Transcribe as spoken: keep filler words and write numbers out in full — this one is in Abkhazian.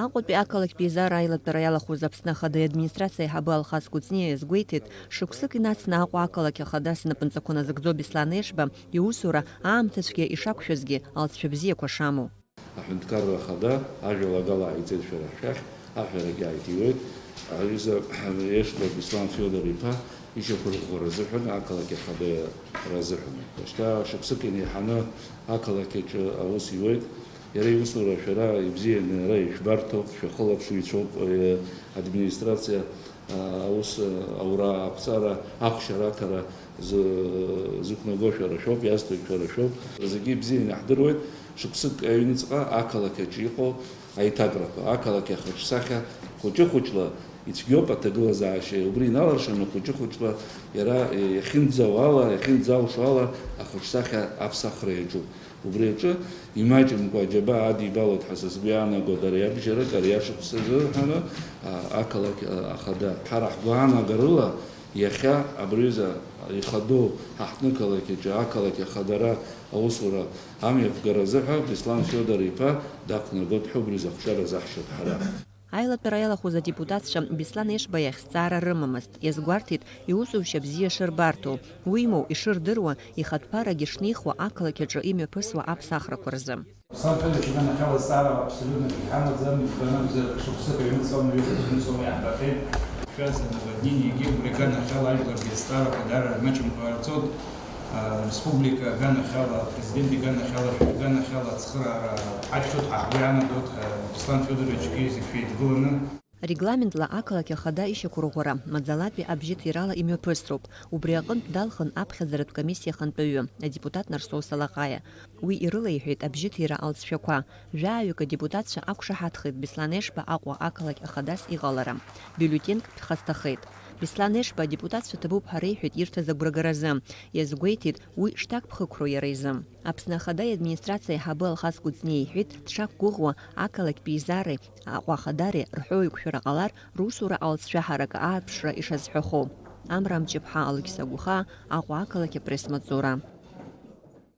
Аҟәатәи ақалақьтә еизара аилатәара иалахәыз Аԥсны Ахада администрациа аиҳабы Алхас Кәыҵниа иазгәеиҭеит, шықәсык инацны Аҟәа ақалақь ахадас напынҵақәа назыгӡо Беслан Ешба иусура аамҭацәгьа ишақәшәазгьы алҵшәа бзиақәа шамоу. Аҳәынҭқарра Ахада ажәалагала ааиҵеит шәара шәахь, аҳәарагьы ааиҭиуеит. Аҩыза Ешба Беслан Фиодор-иԥа ишьақәырӷәӷәара азыҳәан, ақалақь ахадара азыҳәан. Шьҭа шықәсык инеиҳаны ақалақь аҿы аус иуеит. Иара иусура шәара ибзианы ара ишәбарҭоуп, шәахылаԥшыҩцәоуп, э, администрациа, а, аус, а, аура, ақәҵара, ахәшьара, аҭара зы-, зықәнаго шәара шәоуп, иазҭоит шәара шәоуп. Зегьы ибзианы иаҳдыруеит, шықәсык аҩныҵҟа ақалақь аҿы иҟоу аиҭакрақәа, ақалақь ахаҿсахьа хәыҷы-хәыҷла ицәгьоуп аҭагылазаашьа, убри иналаршаны хәыҷы-хәыҷла иара иахьынӡауа ала, иахьынӡалшо ала ахаҿсахьа аԥсахра иаҿуп. Убри аҿы имаҷымкәа аџьабаа адибалоит ҳәа са сгәы иаанаго дара иабжьарак ари ашықәс азыҳәаны, а, ақалақь, а, ахада. Ҳара ҳгәаанагарыла, иахьа абри аҩыза ихадоу ҳаҳҭнықалақь аҿы ақалақь ахадара аусура амҩаԥгаразы ҳәа Беслан Фиодор-иԥа дақәнагоит ҳәа убри азы ахәшьара заҳшьоит ҳара. Аилатәара иалахәыз адепутатцәа Беслан Ешба иахь зҵаара рымамызт, иазгәарҭеит иусушьа бзиа шырбарҭоу, уимоу, ишырдыруа, ихатә ԥарагьы шнеихуа ақалақь аҿы имҩаԥысуа аԥсахрақәа рзы. Руслан Федорович иганахьала зҵаара абсолютно иҳамаӡам, избан акәзар, шықәсык аҩныҵҟа, ҩышықәса аҩныҵҟа иаҳбахьеит. Шәаза наводнениагьы убри аганахьала ажәларгьы азҵаарақәа даара рмаҷымкәа ҟарҵоит. Республика аганахьала, апрезидент иганахьала, шәара шәганахьала ацхыраара ҳашәҭоит, ҳа ҳгәы иаанагоит, Руслан Федоровичгьы зегь шәеидгыланы. Регламентла ақалақь ахада ишьақәырӷәӷәара маӡалатәи абжьыҭирала имҩаԥысроуп. Убри аҟынтә далхын аԥхьаӡаратә комиссиа ахантәаҩы, адепутат Нарсоу Салаҟаиа. Уи ирылеиҳәеит абжьыҭира алҵшәақәа. Жәаҩык адепутатцәа ақәшаҳаҭхеит Беслан Ешба Аҟәа ақалақь ахадас иҟалара. Бюллетеньк дхасҭахеит. Беслан Ешба адепутатцәа ҭабуп ҳәа реиҳәеит ирҭаз агәрагара азы. Иазгәеиҭеит, уи шҭак ԥхықәроу иара изы. Аԥсны Ахада иадминистрациа аиҳабы Алхас Кәыҵниа иҳәеит, дшақәгәыӷуа ақалақьтә еизареи Аҟәа Ахадареи рҳәоуеиқәшәара ҟалар, русура алҵшәа ҳаракы аарԥшра ишазҳәахо. Амра Амҷыԥҳа, Алықьса Гәыхаа, Аҟәа ақалақь апресс-маҵзура.